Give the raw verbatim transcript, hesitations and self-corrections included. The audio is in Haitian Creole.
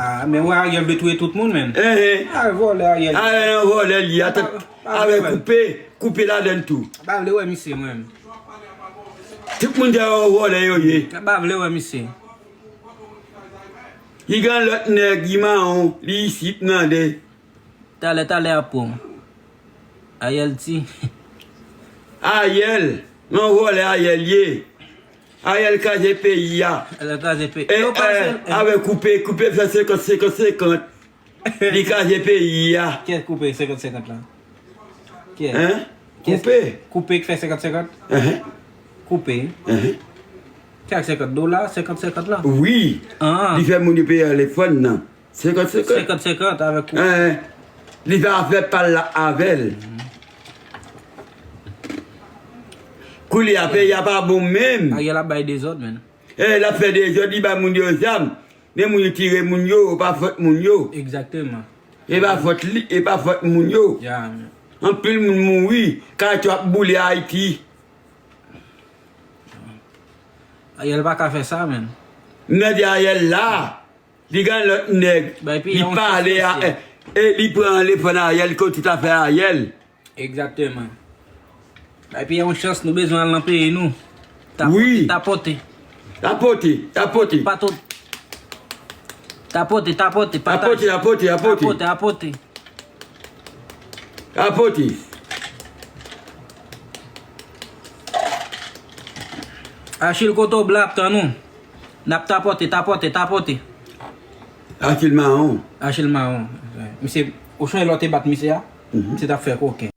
Ah, men wè Ariel vle touye tout moun, men. Enhen. Ah, vòlè Ariel. Ariel an vòlè li, atann. Avè koupe, koupe ladann tou. M pa vle wè misye, mwen. Tout moun te wè vòlè yo ye. M pa vle wè misye. Li gen lòt nèg, li mawon, li isit, nan de. Talè, talè apre w. Ariel ti. Ariel, yon vòlè Ariel ye. Ariel kraze peyi a. Ariel kraze peyi. E, yo pase, eh, avè koupe, koupe fè senkant, senkant, senkant. Li kraze peyi a. Kiyès koupe senkant senkant la? Kiyès? Hein? Kiyès? Koupe. Koupe ki fè senkant senkant? Enhen. Koupe. Enhen. Kiyès senkant dola, senkant senkant la? Wi. Ah. Li fè moun yo peye telefòn nan. Senkant senkant. Senkant senkant avèk koupe. Enhen. Li fè afè pa l la avè l. Koulye a, peyi a pa bon menm. Ariel ap bay dezòd, men. E, l ap fè dezòd, li ba moun yo zam. Men moun yo tire moun yo, e pa fòt moun yo. Egzakteman. E pa fòt li, e pa fòt moun yo. Ya, men. Anpil moun mouri, kay yo ap boule Ayiti. Ariel pa ka fè sa, men. M nan di Ariel la, li gen lòt nèg, li pale a, e, e li pran telefòn Ariel, li konn tout afè Ariel. Egzakteman. Bay peyi a yon chans, nou bezwen al nan peyi nou. Tapote, wi. Tapote. Tapote, tapote. Patot. Tapote, tapote, pataj. Tapote, tapote, tapote. Tapote, tapote. Tapote. Achil kote w blan ap tann ou. N ap tapote, tapote, tapote. Achil mawon. Achil mawon. Misye, ou sonje lè w te bat misye a? Mhm. Misye t ap fè koken.